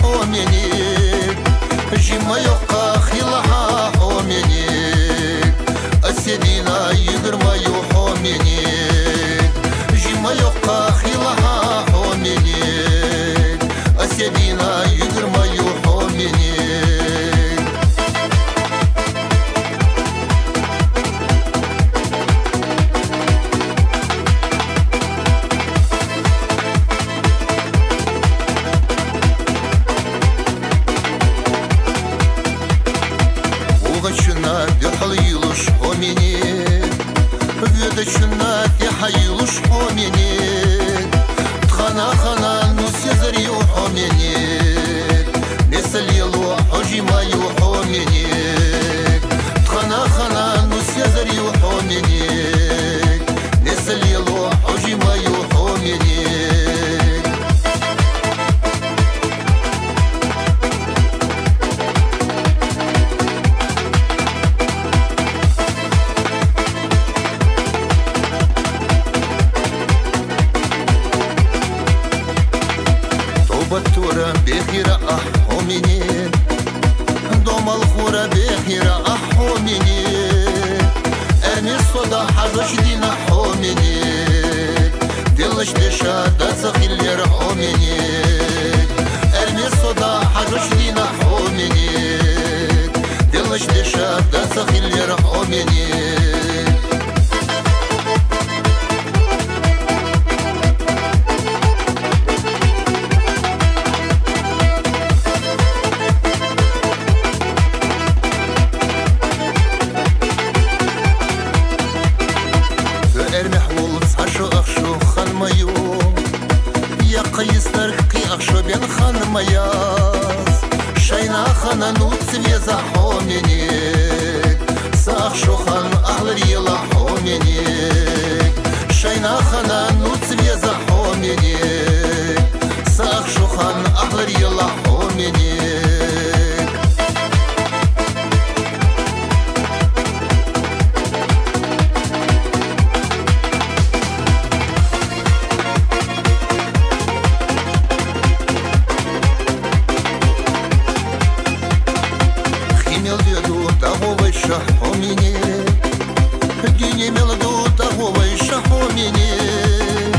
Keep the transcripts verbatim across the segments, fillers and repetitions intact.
хьо минег, жимайоккха хила хьа хьо минег, аседина югурмаю хьо минег, жимайоккха хила хьа хьо минег, аседина югурмаю хьо минег. Вугачуна духьал юлуш хьо минег, вугачуна тӀехьа юлуш хьо минег, тхана хана нус езарю хьо минег, месалело хьо жимаю хьо минег, тхана хана нус езарю хьо минег, месалело хьо жимаю хьо минег. Тобатура бехира ахь хьо минег, домалхура бехира ахь хьо минег, эрмес сода хьажош дина хьо минег, делаш деша даца хиллер хьо минег, эрмес сода хьажош дина хьо минег, делаш деша даца хиллер хьо минег. Цу эрмехь вул цхьа шу ахшу ханмаю, яккха йистарг кхий ахшу бен ханмаяс, шайна хана нуц веза хьо минег, са ахшу хан ахлар ела хьо минег, шайна хана нуц веза хьо минег, са ахшу хан ахлар ела хьо минег. Химел деду дагъу вайша хьо минег, дуьне мел ду дагъу вайша хьо минег,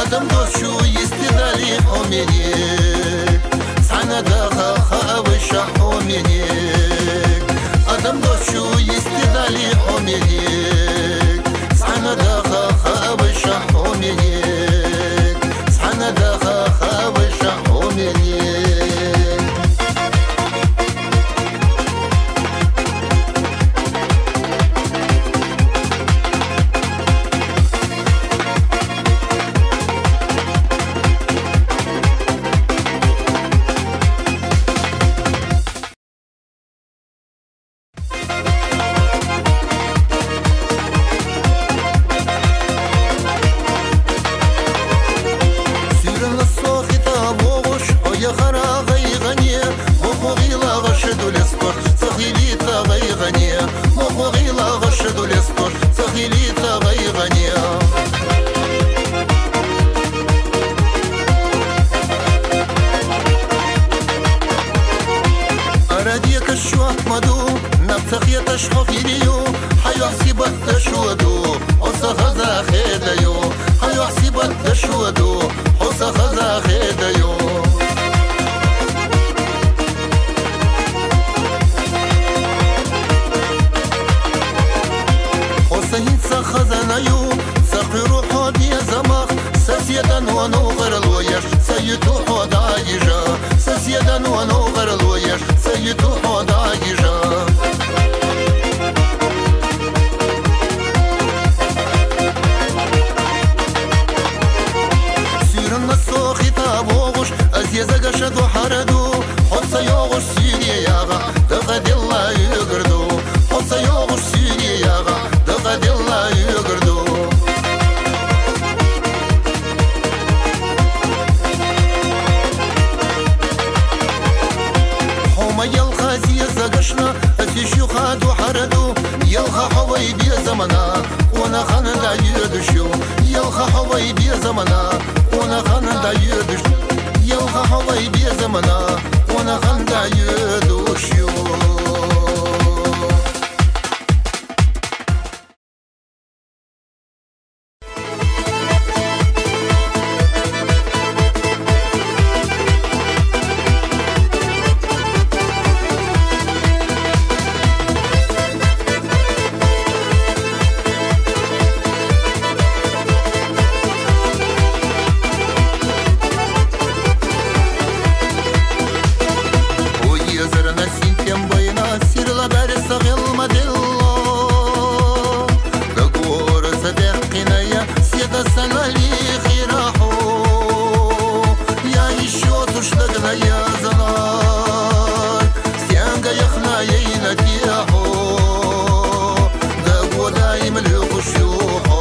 адам досчу йисте дали хьо минег, цхьана даха хаа вайша хьо минег, адам досчу йисте дали хьо минег, цхьана даха хаа вайша хьо минег, цхьана даха хаа вайша хьо минег. Суьрана со хита вогӀуш, хьо яхара гӀайгъане, мохо гъила гъаш дулес кваш, ца хилита гӀайгъане, мохо гъила гъаш дулес кваш, ца хилита гӀайгъане. Арадекаш чу ахмаду, наб ца хеташ хо хирию, хьайохь сибат дашуду, хьо са хаза хедаю, хьайохь сибат дашуду, хьо са хаза хедаю. Хьо са хӀинца хазанаю, ца хъуьру хьо деза мах, соседан вану гъарлуеш, ца юту хьо дагижа, соседан вану гъарлуеш, ца юту хьо дагижа. Суьрана со хита вогӀуш, азезагаша духьараду, хьо ца йогӀуш Сирияга, дакъа делла уьгурду, хьо ца йогӀуш Сирияга, дакъа делла уьгурду. Хьо ма елха зезагашна, аци шуха духьараду, елха хьо вай безамана, къона хана да юдушу, елха хьо вай безамана, къона хана да юдуш, елха хьо вай безамана, Нахандаа юудушье. Уйзарна синтем байна, сирла барса гъилма дилла. Дагвора са бехкъиная, седа санали хираху. Я ещё тушдагна я занар, сянга яхна яйна тиаху. Дагвода имлю хушюху.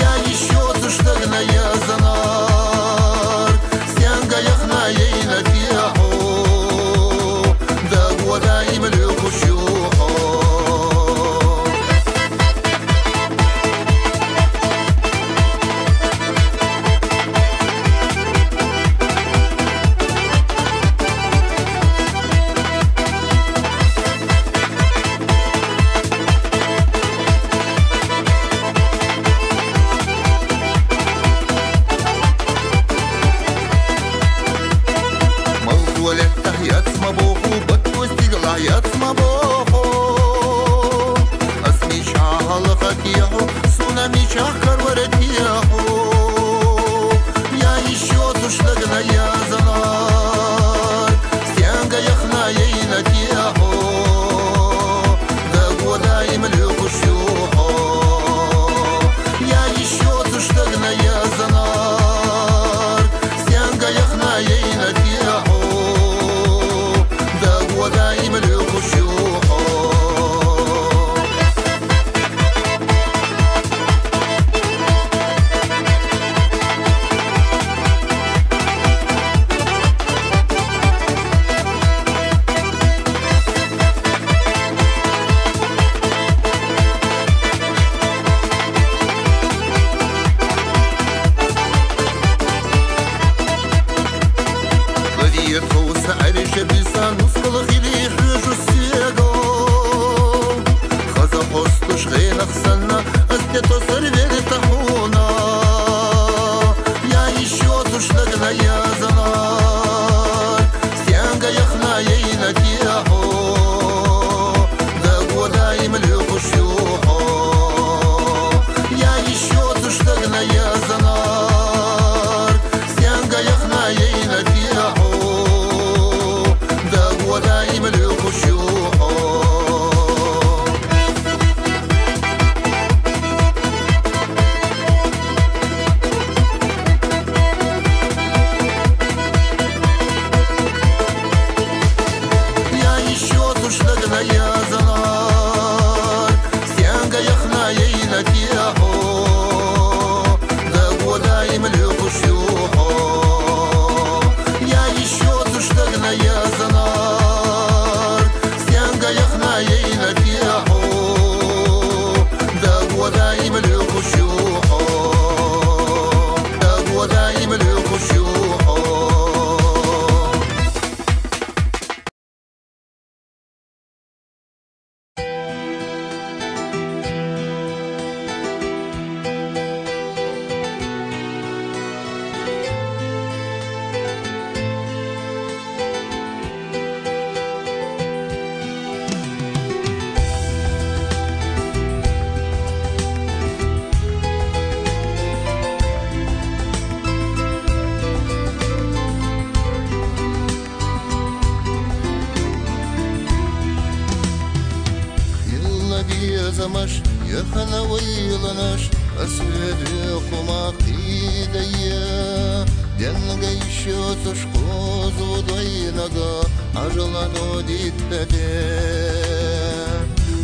Я ещё тушдагна я занар, сянга яхна яйна тиаху. Дагвода имлю хушюху. Малдуалеттахь яц ма боху, батвустигалахь яц ма боху. Ас мичахь гьалакъатехьу, суна мичахь карваратехьу. Я ещё тушдагна я занар, сянга яхна яйна тиахьу. Дагвода имлю хушюху. Я ещё тушдагна я занар, сянга яхна яйна тиахьу. Дагвода имлю хушюху. Лавиет ховса аришабиса нускал хили хьуьжу сего. Хаза хостуш гъенах санна, ас те тосар верита хьуна. Я ещё тушдагна я занар, сянга яхна яйна тиахьу. Дагвода имлю хушюху. Я ещё тушдагна я занар, сянга яхна яйна тиахьу. Дагвода имлю хушюху. Я ещё тушдагна я занар, сянга яхна яйна тиахьу. Дагвода имлю хушюху. Я ещё тушдагна я занар, сянга яхна яйна тиахьу. Дагвода имлю хушюху. Дагвода имлю хушюху. Илла безамаш, яхана вайланаш, ас веду хъумахъ идайя. Денга ишо тушкъуз вудойнага, ажалано диттаде.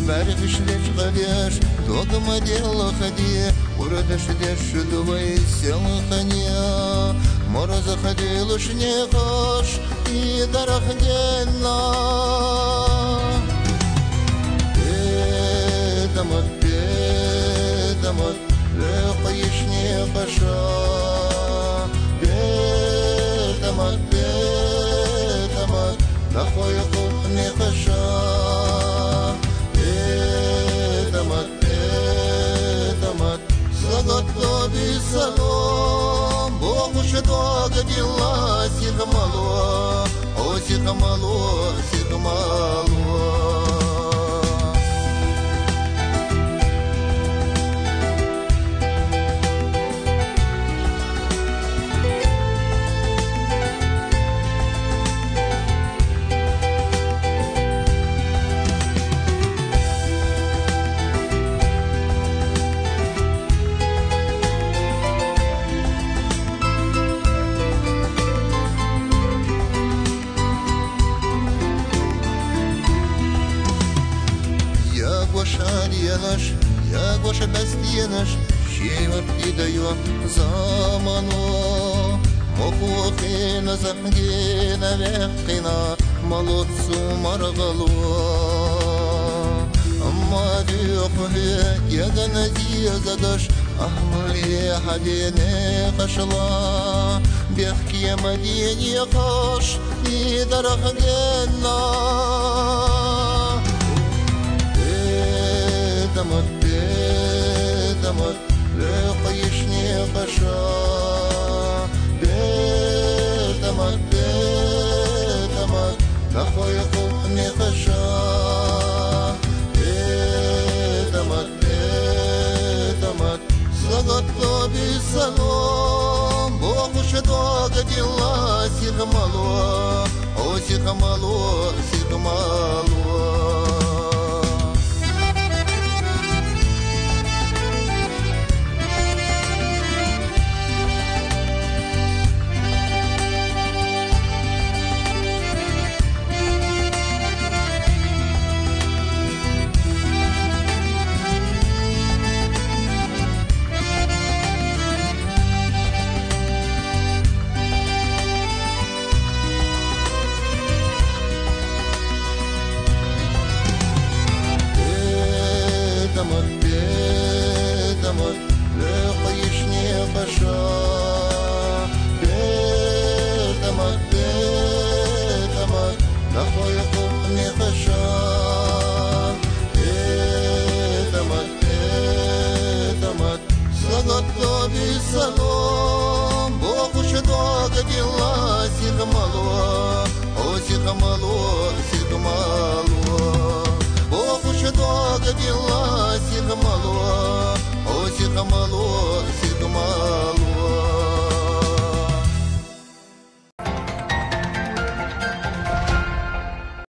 Баргиш деш къадеш, догма делахади, урадаш деш дувай селхания. Морза хадилуш нехаш, и дарах генна. Бедамат, бедамат, леқишни хаша. Бедамат, бедамат. Салом, бохуш дог дилла сихмало, о сихмало, сихмало. Ягуаш аренаш, ягуаш бәстиянаш, шиирт идайо замано, мохохиназа гена вехкина, молодцу маргало. Амма дюхе ягана дизадаш, ахмали хадене хашла, бехкема дени хаш, идарах гена. Бетамат, бетамат, леха ишни хаша. Бетамат, бетамат, нахой хухни хаша. Бетамат, бетамат, сагатто бисало, бохуш дог дилла сихмало, о сихмало, сихмало. Бетамат, бетамат, леха ишни хаша. Бетамат, бетамат, нахой хухни хаша. Бетамат, бетамат, сагатто бисало, бохуш дог дилла сихмало, о сихмало, сихмало. Бохуш дог дилла сихмало, о сихмало, сихмало.